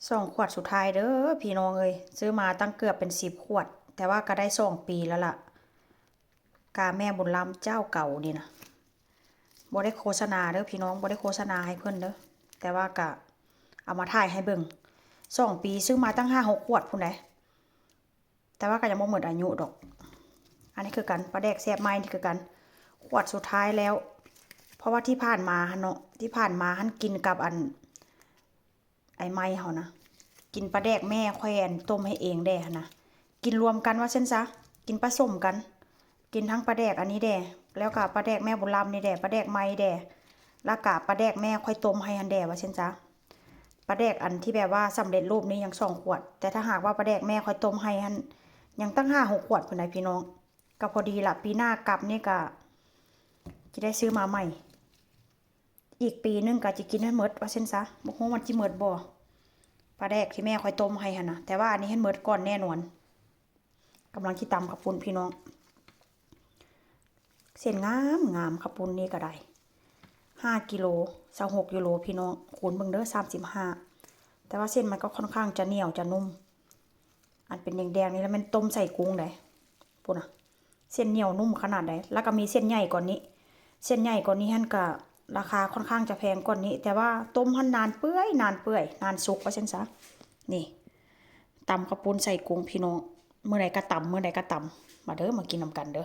ສອງຂວດສຸດທ້າຍເດີພີ່ນ້ອງເອີຍ, ຊື້ມາຕັ້ງເກືອບເປັນສິບຂວດ ແຕ່ວ່າກໍໄດ້ສອງປີແລ້ວລະ. ກາແມ່ບຸນລຳເຈົ້າເກົ່ານີ້ນະ, ບໍ່ໄດ້ໂຄສະນາເດີພີ່ນ້ອງ, ບໍ່ໄດ້ໂຄສະນາໃຫ້ເພິ່ນເດີ, ແຕ່ວ່າກະເອົາມາຖ່າຍໃຫ້ເບິ່ງ. ສອງປີ ຊື້ມາຕັ້ງຫ້າຫົກຂວດພຸ້ນໃດ໋, ແຕ່ວ່າກໍຍັງບໍ່ໝົດອາຍຸດອກ. ອັນນີ້ຄືກັນ, ປາແດກແຊບໃໝ່ນີ້ຄືກັນ, ຂວດສຸດທ້າຍແລ້ວ. ເພາະວ່າທີ່ຜ່ານມາຫັ້ນເນາະ, ທີ່ຜ່ານມາຫັ້ນກິນກັບອັນ ອ້າຍໄມ້ເຮົານະ, ກິນປາແດກແມ່ຂ້ອຍອັນຕົ້ມໃຫ້ເອງແດ່ຫັ້ນນະ, ກິນລວມກັນວ່າຊັ້ນຊະ, ກິນປະສົມກັນ, ກິນທັງປາແດກອັນນີ້ແດ່ ແລ້ວກໍປາແດກແມ່ບຸນລຳນີ້ແດ່, ປາແດກໃໝ່ແດ່ ແລ້ວກໍປາແດກແມ່ຂ້ອຍຕົ້ມໃຫ້ຫັ້ນແດ່ວ່າຊັ້ນຊະ. ປາແດກອັນທີ່ແບບວ່າສຳເລັດຮູບນີ້ຍັງສອງຂວດ, ແຕ່ຖ້າຫາກວ່າປາແດກແມ່ຂ້ອຍຕົ້ມໃຫ້ຫັ້ນ ຍັງຕັ້ງຫ້າຫົກຂວດພຸ້ນໃດ໋ພີ່ນ້ອງ. ກໍພໍດີລະ, ປີໜ້າກັບນີ້ກໍຈະໄດ້ຊື້ມາໃໝ່. ອີກປີໜຶ່ງກໍຈະກິນໃຫ້ໝົດວ່າຊັ້ນຊະ, ບໍ່ຮູ້ມັນຊິໝົດບໍ່ ປາແດກທີ່ແມ່ຂ້ອຍຕົ້ມໃຫ້ຫັ້ນນະ, ແຕ່ວ່າອັນນີ້ຫັ້ນໝົດກ່ອນແນ່ນອນ. ກຳລັງຊິຕຳເຂົ້າປຸ້ນພີ່ນ້ອງ, ເສັ້ນງາມໆ ເຂົ້າປຸ້ນນີ້ກໍໄດ້ ຫ້າກິໂລ ຊາວຫົກຢູໂຣພີ່ນ້ອງ, ຄູນເບິ່ງເດີ ສາມສິບຫ້າ. ແຕ່ວ່າເສັ້ນມັນກໍຄ່ອນຂ້າງຈະໜຽວຈະນຸ້ມ. ອັນເປັນແດງໆນີ້ລະແມ່ນຕົ້ມໃສ່ກຸ້ງໃດ໋ ພຸ້ນນະ, ເສັ້ນໜຽວນຸ້ມຂະໜາດໃດ. ແລ້ວກໍມີເສັ້ນໃຫຍ່ກວ່ານີ້, ເສັ້ນໃຫຍ່ກວ່ານີ້ຫັ້ນກະລາຄາຄ່ອນຂ້າງຈະແພງກວ່ານີ້, ແຕ່ວ່າຕົ້ມຫັ້ນນານເປື່ອຍ ນານເປື່ອຍ ນານສຸກວ່າຊັ້ນຊະ. ນີ້ ຕຳເຂົ້າປຸ້ນໃສ່ກຸ້ງພີ່ນ້ອງ, ມື້ໃດກໍຕຳ ມື້ໃດກໍຕຳ. ມາເດີ ມາກິນນຳກັນເດີ.